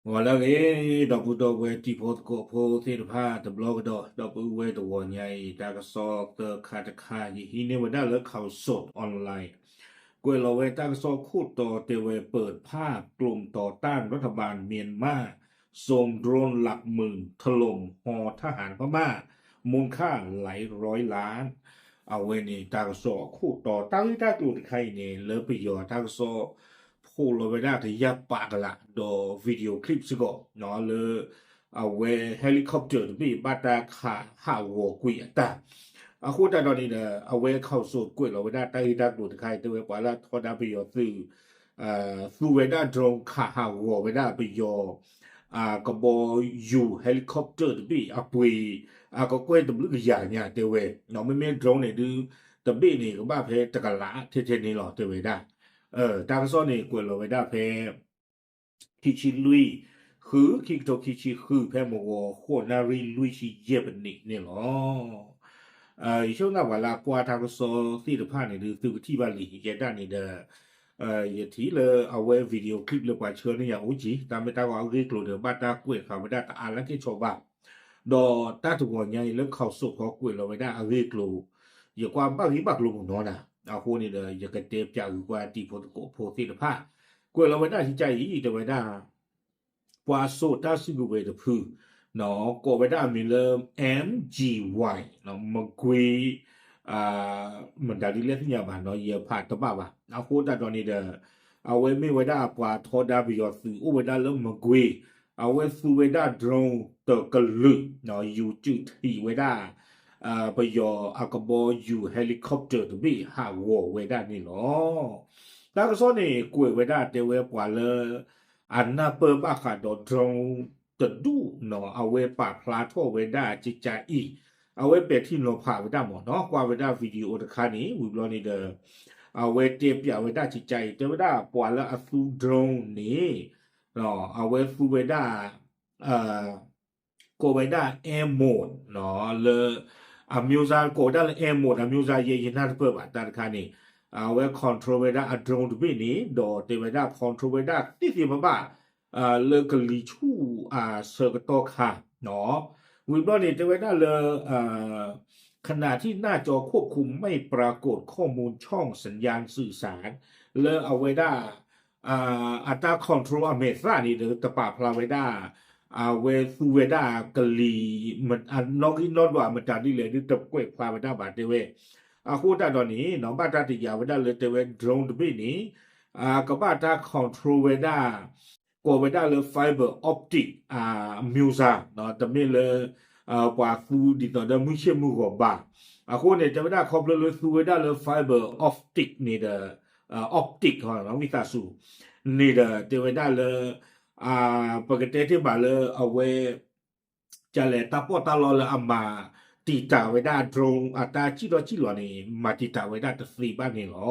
ဂီၤလၢအဂ့ၤ ဒီပုၢ်ဒီဝဲၢ်တံၤဖိသကိးဖိသ့ၣ်တဖၣ်တဘျီကဒီး ဒီပုၢ်ဝဲၢ်တဂီၤညါအံၤ တၢ်ကစီၣ်သၢခါတခါ ယဟံးန့ၢ်ဝဲဒၣ်လၢ Khaosod Online ကွဲးလီၤဝဲတၢ်ကစီၣ်ခိၣ်တီတဲဝဲ เปิดภาพกลุ่มต่อต้านรัฐบาลเมียนมาส่งโดรนหลักหมื่นถล่มฮอทหารพม่า มูลค่าหลายร้อยล้าน အဝဲန့ၣ် တၢ်ကစီၣ်အခိၣ်တီ တၢ်ဂ့ၢ်တၢ်ကျိၤတခါအံၤန့ၣ် လၢပယီၤတၢ်ကစီၣ် ဖိးလီၤဝဲဒၣ်တယၢ်ပာ်ကလး ဒီး video clip စ့ၢ်ကီး လၢ အဝဲ helicopter တဘ့ၣ် ဘၣ်တၢ်ခးဟးဂီၤကွံာ်အတၢ် အဃိသတးဒီးန့ၣ်ဒီး အဝဲ Khaosod ကွဲးလီၤဝဲဒၣ်တၢ်ဂ့ၢ်တၢ်ကျိၤတခါအံၤ တဲဝဲပှၤလၢအထီဒါပယီၤသုး သူဝဲဒၣ် drone ခးဟးဂီၤဝဲဒၣ်ပယီၤ ကဘီယူၤ helicopter တဘ့ၣ်အပှ့ၤ အကကွဲၢ်တဘျုးကယၤညါတဲဝဲ မ့မ့ၢ် drone န့ၣ်ဒုး တဘ့ၣ်န့ၣ် ကဘၣ်ဖဲတကလးထဲထဲန့ၣ်လီၤ တဲဝဲဒၣ် တၢ်ကစီၣ်န့ၣ် ကွဲးလီၤဝဲဒၣ်ဖဲ ခံဆံလွံၢ် ဃု ခံကထိခံဆံဃု ဖဲမုၢ်ဂီၤ ဃိးနၣ်ရံၣ်လွံၢ်ဆံယဲၢ်မံးနံးန့ၣ်လီၤ. ယဆိကမိၣ်ပှၤလၢအကွၢ်တၢ်ကစီၣ်သ့ၣ်တဖၣ်န့ၣ်ဒုး သုကထံၣ်ဘၣ်လံ ယဲဒၣ်န့ၣ်ဒီး ယထံၣ်လၢအဝဲ video clip လၢပှၤဆှၢန့ၢ်ယၤအိၣ်ကံ တၢ်မ့ၢ်တၢ်ဂီၤအဂ့ၢ်ကျိၤဒီး ဘၣ်တၢ်ကွဲးဃာ်ဝဲဒၣ်တအါလၢကဲၣ်ဆိးဘၣ် ဒီးတၢ်တဂီၤညါအံၤလၢ Khaosod ဃီကွဲးလီၤဝဲဒၣ်အဂ့ၢ်ကျိၤ ယကွၢ်ဘၣ်ဂ့ၢ်ဘၣ်ကျိၤမုၢ်နီၤနၤ အဃိန့ၣ်ဒီး ယကတဲပၠးဂုၤကွၢ်တံၤဖိသကိးဖိသ့ၣ်တဖၣ် ကွဲးလီၤဝဲဒၣ်ကကါအံၤ တဲဝဲဒၣ် ပှၤစိာ်တၢ်စုကဝဲၤတဖု ကိးဝဲဒၣ်အမံၤလၢ MGY မကွ့ မတၤဒ်လဲၣ်သ့ၣ်ညါဘၣ်နီၤ ယဖးတဘၣ်ဘၣ် အဃိသတးဒီးန့ၣ်ဒီး အဝဲမ့ၢ်ဝဲဒၣ်ပှၤထီဒါပယီၤသုးအိၣ်ဝဲဒၣ်လၢမကွ့ အဝဲသူဝဲဒၣ် drone တကလုာ် ယူၤစုၣ်ထံးဝဲဒၣ် ပယီၤအကဘီယူၤ helicopter တဘ့ၣ်ဟးဂီၤဝဲဒၣ်န့ၣ်လီၤ. တၢ်ကစီၣ်န့ၣ် ကွဲးဝဲဒၣ်တဲဝဲပှၤလၢ အနၢ်ပၢၢ်ဘၣ်ဃးဒီး drone တဒူၣ်နီၤ အဝဲပာ်ဖျါထီၣ်ဝဲဒၣ်ကကါအံၤ အဝဲပဲာ်ထံနီၤဖးဝဲဒၣ်မ့ၢ်နီၤ ကွၢ်ဝဲဒၣ် video တခါန့ၣ် ဝံၤဘျီန့ၣ်ဒီး အဝဲတဲပၠးဝဲဒၣ်ကကါအံၤ တဲဝဲဒၣ်ပှၤလၢအသူ drone န့ၣ် အဝဲသူဝဲဒၣ် ကိးဝဲဒၣ် air mode လၢ အမျိုးအစား ကိးဝဲဒၣ်လၢ air mode အမျိုးအစား ယဲယနၢ်တပၢၢ်ဘၣ်တၢ်တခါန့ၣ် အဝဲ control ဝဲဒၣ်အ drone တဘ့ၣ်န့ၣ် ဒီးတဲဝဲဒၣ် control ဝဲဒၣ်သ့သ့ဘၣ်ဘၣ် လၢကလံၤဆူၣ်အဆၢကတီၢ်ခါ ဝံၤဘျီန့ၣ် တဲဝဲဒၣ်လၢ ขณะที่หน้าจอควบคุมไม่ปรากฏข้อมูลช่องสัญญาณสื่อสาร လၢအဝဲဒၣ် အတၢ် control အမဲာ်သၣ်န့ၣ်ဒီး တပာ်ဖျါဝဲဒၣ် အဝဲသူဝဲဒၣ်ကလံၤ နီၣ်ဂံၢ်နီၣ်ဒွးမတၤဒ်လဲၣ်ဒုး တကွဲးဖျါဝဲဒၣ်ဘၣ်တဲဝဲ အဃိသတးဒီးန့ၣ် ဘၣ်တၢ်တယာ်ဝဲဒၣ်လၢတဲဝဲ drone တဘ့ၣ်န့ၣ် ကဘၣ်တၢ် control ဝဲဒၣ် ကိးဝဲဒၣ်လၢ fiber optic အမျိုးအစား တမ့ၢ်လၢ ပှၤသူဒ်သိးဒီးမုၢ်ဆ့ၣ်မုၢ်ဂီၤဘၣ်. အဃိန့ၣ် တဲဝဲဒၣ်ခီဖျိလၢသူဝဲဒၣ်လၢ fiber optic န့ၣ်ဒီး optic ဝံသးစူၤ န့ၣ်ဒီး တဲဝဲဒၣ်လၢ ပကတဲတ့ၢ်ဘၣ်လၢအဝဲ ကလဲၣ် တၢ်ပီးတၢ်လီလၢအမၤတံာ်တာ်ဝဲဒၣ် drone အတၢ်စံၣ်ထီၣ်စံၣ်လီၤန့ၣ် မၤတံာ်တာ်ဝဲဒၣ်တသ့ဘၣ်န့ၣ်လီၤ.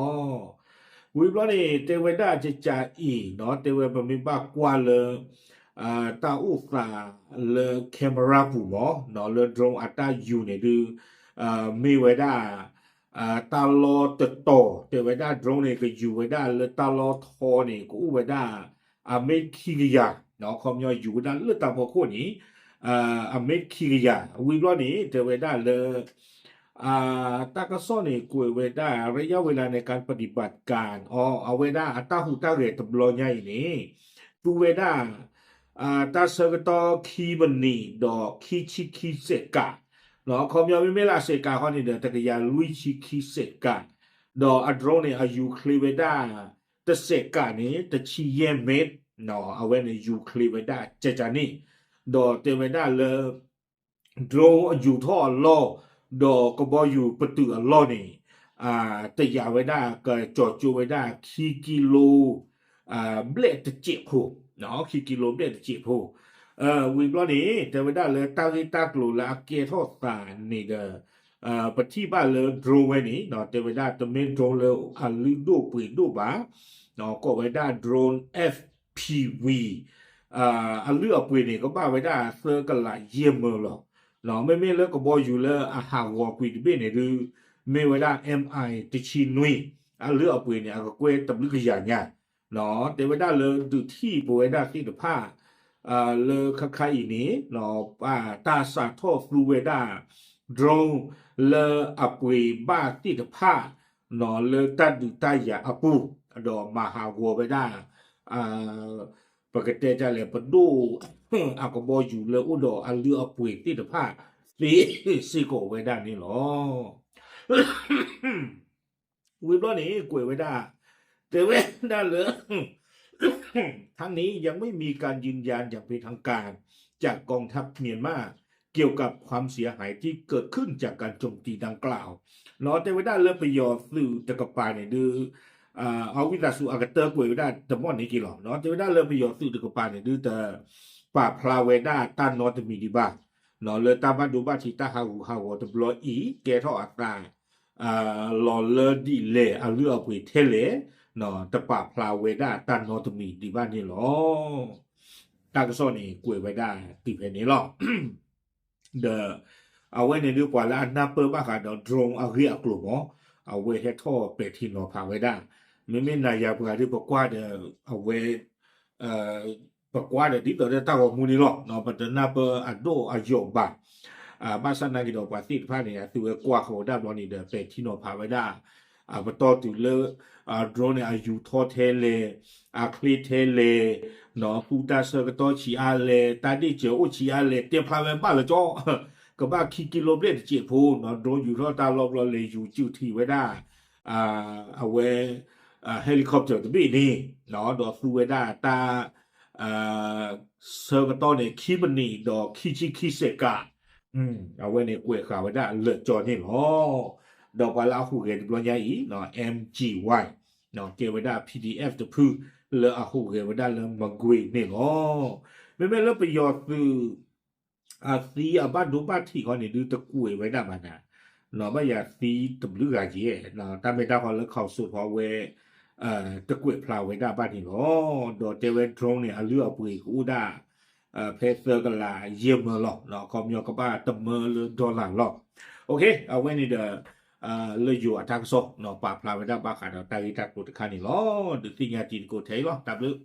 ဝံၤဘျီန့ၣ် တဲဝဲဒၣ်ကကါအံၤနီၤ တဲဝဲပမ့ၢ်ဘၣ်ကွၢ်လၢ တၢ်အိၣ်သးလၢ camera ပူၤမ့ၢ်နီၤ လၢ drone အတၢ်ယူၤန့ၣ်ဒုး မ့ၢ်ဝဲဒၣ် တၢ်လီတတီၤ တဲဝဲဒၣ် drone န့ၣ် ကယူၤဝဲဒၣ်လၢတၢ်လီထီန့ၣ် ကအိၣ်ဝဲဒၣ် အမ့ၢ်ခံကယၤ ခီပညီယူၤဝဲဒၣ်လၢတၢ်ဖီခိၣ်န့ၣ် အမ့ၢ်ခံကယၤ ဝံၤဘျီန့ၣ် တဲဝဲဒၣ်လၢ တၢ်ကစီၣ်န့ၣ် ကွဲးဝဲဒၣ် ระยะเวลาในการปฏิบัติการ အဝဲဒၣ်အတၢ်ဟူးတၢ်ဂဲၤတဘျီညါအံၤန့ၣ် သူဝဲဒၣ် တၢ်ဆၢကတီၢ်ခံမံးနံးဒီးခံဆံခံစဲးကး ခီပညီမ့မ့ၢ်လၢအစဲးကးခီန့ၣ်ဒီး တကယၤလွံၢ်ဆံခံစဲးကး ဒီးအ drone န့ၣ် အယူၤချ့ဝဲဒၣ် တစဲးကးန့ၣ် တဆံယဲၢ်မ့ၢ် အဝဲန့ၣ်ယူၤချ့ဝဲဒၣ်ကကါန့ၣ် ဒီးတဲဝဲဒၣ်လၢ drone ယူၤထီၣ်အလီၢ် ဒီးကဘီယူၤပတုာ်အလီၢ်န့ၣ် တယာ်ဝဲဒၣ် ကကၠီၤကၠိဝဲဒၣ် ခံကံလိ ဘျဲၣ်တစဲးဖိ ခံကံလိဘျဲၣ်တစဲးဖိ ဝံၤဘျီန့ၣ် တဲဝဲဒၣ်လၢတၢ်ဂ့ၢ်တၢ်ကျိၤလၢအကဲထီၣ်သးန့ၣ်ဒီး ပထံၣ်ဘၣ်လၢ drone ဝဲန့ၣ် တဲဝဲဒၣ်တမ့ၢ် drone လၢအလုၢ်ဒိၣ်ပှ့ၤဒိၣ်ဘၣ် ကိးဝဲဒၣ် drone FPV အလုၢ်အပှ့ၤန့ၣ် ကဘၣ်ဝဲဒၣ်သၢကလးယဲၢ်မၢလီၤ. မ့မ့ၢ်လၢကဘီယူၤလၢအဟးဂီၤကွံာ်တဘ့ၣ်န့ၣ်ဒုး မ့ၢ်ဝဲဒၣ် MI တဆံနွံ အလုၢ်အပှ့ၤန့ၣ် အကကွဲၢ်တဘျုးကယၤညါ တဲဝဲဒၣ်လၢဒုးထံၣ်ပဝဲဒၣ်သ့ၣ်တဖၣ် လၢခါခါအံၤန့ၣ် တၢ်စးထီၣ်သူဝဲဒၣ် drone လၢအပှ့ၤဘၣ်သ့ၣ်တဖၣ် လၢတၢ်ဒုးတၢ်ယၤအပူၤ ဒီးမၤဟးဂီၤဝဲဒၣ် ပကတဲဒ်လဲၣ် ပဒိၣ်အကဘီယူၤလၢအိၣ်ဒီးအလုၢ်အပှ့ၤသ့ၣ်တဖၣ် သ့စ့ၢ်ကီးဝဲဒၣ်န့ၣ်လီၤ. ဝံၤဘျီန့ၣ် ကွဲးဝဲဒၣ် တဲဝဲဒၣ်လၢ ทั้งนี้ยังไม่มีการยืนยันอย่างเป็นทางการจากกองทัพเมียนมาเกี่ยวกับความเสียหายที่เกิดขึ้นจากการโจมตีดังกล่าว တဲဝဲဒၣ်လၢပယီၤသုးတကပၤန့ၣ်ဒုး အဝံသးစူၤအကတၢၢ်ကွဲးဝဲဒၣ်တမီၢ်န့ၣ်က့ၤလီၤ. တဲဝဲဒၣ်လၢပယီၤသုးတကပၤန့ၣ်ဒုး တပာ်ဖျါဝဲဒၣ်တၢ်နီတမံၤဒံးဘၣ် လၢတၢ်ဘၣ်ဒိဘၣ်ထံးတၢ်ဟးဂူာ်ဟးဂီၤတဘျီအံၤ ကဲထီၣ်အသး လီၤလၢဒ်လဲၣ်အလုၢ်အပှ့ၤထဲလဲၣ် တပာ်ဖျါဝဲဒၣ်တၢ်နီတမံၤဒံးဘၣ်န့ၣ်လီၤ. တၢ်ကစီၣ်န့ၣ်ကွဲးဝဲဒၣ်တုၤဖဲန့ၣ်လီၤ. ဒီးအဝဲန့ၣ်ဒုးပှၤလၢအနၢ်ပၢၢ်ဘၣ်ဃးဒီး drone အဂ့ၢ်အကျိၤမး အဝဲဟဲထီၣ်ပဲာ်ထံနီၤဖးဝဲဒၣ် မ့မ့ၢ်နၤယၤပှၤဒုးပကွၢ်ဒီး အဝဲ ပကွၢ်ဒီးဒ်သိးဒီးတၢ်ဂီၤမူန့ၣ်လီၤ. ပတနၢ်ပၢၢ်အဒိၣ်အယိာ်ဘၣ်. ဘၣ်ဆၣ်နာ်က့ၤဒီးပှၤသ့ၣ်တဖၣ်န့ၣ် အသုဝဲကွၢ်ဃီၤဝဲဒၣ်ဘျီန့ၣ်ဒီး ပဲာ်ထံနီၤဖးဝဲဒၣ် အပတီၢ်တုၤလၢ drone န့ၣ် အယူၤထီၣ်ထဲလဲၣ်, အချ့ထဲလဲၣ်, ဃူတၢ်ဆၢကတီၢ်ဆံးအါလဲၣ်, တၢ်ဒ့ၣ်စၢၤအိၣ်ဆံးအါလဲၣ် တဲဖျါဝဲဘၣ်လၢကၠီ ကဘၣ်ခံကံလိဘျဲၣ်တစဲးဖိ drone ယူၤထီၣ်တၢ်လီၢ်ဘျီလဲၤယူၤစုၣ်ထံးဝဲဒၣ် အဝဲ helicopter တဘ့ၣ်န့ၣ် ဒီးသူဝဲဒၣ်တၢ် ဆၢကတီၢ်န့ၣ် ခံမံးနံးဒီးခံဆံခံစဲးကး အဝဲန့ၣ်ကွဲးဃာ်ဝဲဒၣ်လၢာ်ကၠီန့ၣ်လီၤ. ဒီးပှၤလၢအဟူးဂဲၤတဘျီညါအံၤ MGY ကဲဝဲဒၣ် PDF တဖု လၢအဟူးဂဲၤဝဲဒၣ်လၢမကွ့ၤန့ၣ်လီၤ. မ့မ့ၢ်လၢပယီၤသုး အသံအဘၣ်ဒိဘၣ်ထံးဃီန့ၣ်ဒုးတကွဲးဝဲဒၣ်ဘၣ်နၤ, ဘၣ်ယၤသံတဘျုးဂၤယဲၢ်, တၢ်မ့ၢ်တၢ်ဃီလၢ ခီၣ်စိး ဃီဝဲ တကွဲးဖျါဝဲဒၣ်ဘၣ်န့ၣ်လီၤ. ဒီးတဲဝဲ drone န့ၣ် အလုၢ်အပှ့ၤကအိၣ်ဒၣ် ဖဲသၢကလးယဲၢ်မၢလီၤ, ခီပညီကဘၣ်တမၢလၢ dollar လီၤ. Okay အဝဲန့ၣ်ဒီး လၢယိၤအတၢ်ကစီၣ် ပာ်ဖျါဝဲဒၣ်ဘၣ်ဃးဒီးတၢ်ဂ့ၢ်တၢ်ကျိၤတခါန့ၣ်လီၤ. ဒုးသ့ၣ်ညါတံၤသကိးထဲအံၤလီၤ. တၢ်ဘျုး